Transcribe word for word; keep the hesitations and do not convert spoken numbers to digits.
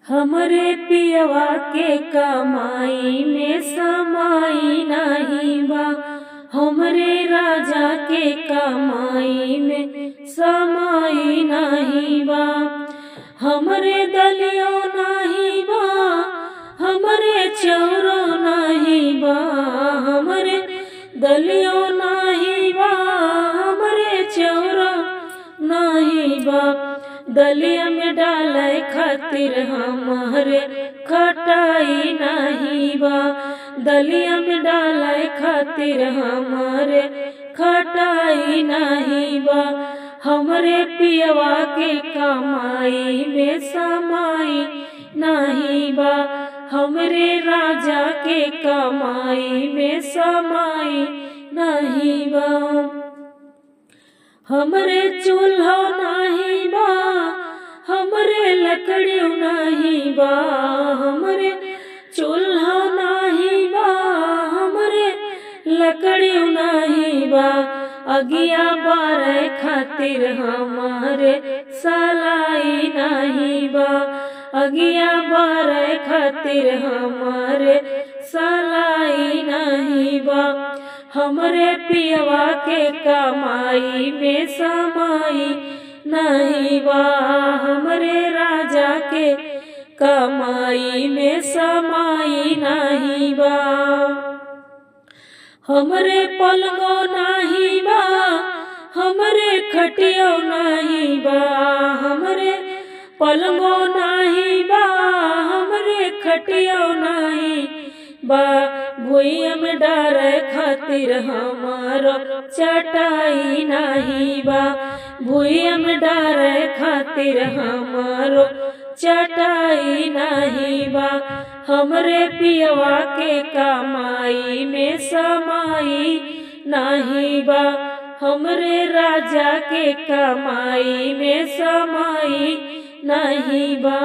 हमरे पियवा के कमाई में समाई नाही बा, हमरे राजा के कमाई में समाई नाही बा। हमरे दलियो नाही बा, हमरे चौरो नाही बा, हमरे दलियो नाही बा, हमरे चौरो नाही बा। दलिया में डाले खातिर हमरे खटाई नाही बा, दलिया में डाले खातिर हमरे खटाई नाही बा। हमरे पियवा के कमाई में समाई नाही बा, हमरे राजा के कमाई में समाई नाही बा। हमरे चूल्हो नाही बा, हमरे लकड़ियो नाही बा, हमरे चूल्हो नाही बा, हमरे लकड़ियो नाही बा। अगिया बारे खातिर हमरे सलाई नाही बा, अगिया बारे खातिर हमरे सलाई नाही बा। हमरे पियवा के कमाई में समाई नाही बा, हमरे राजा के कमाई में समाई नाही बा। हमरे पलंगो नाही बा, हमरे खटियो नाही बा, हमरे पलंगो नाही बा, हमरे खटियो नाही बा। भुइया में डारे खातिर हमारो चटाई नाही बा, भुइया में डारे खातिर हमारो चटाई नाही बा। हमरे पियवा के कमाई में समाई नाही बा, हमरे राजा के कमाई में समाई नाही बा।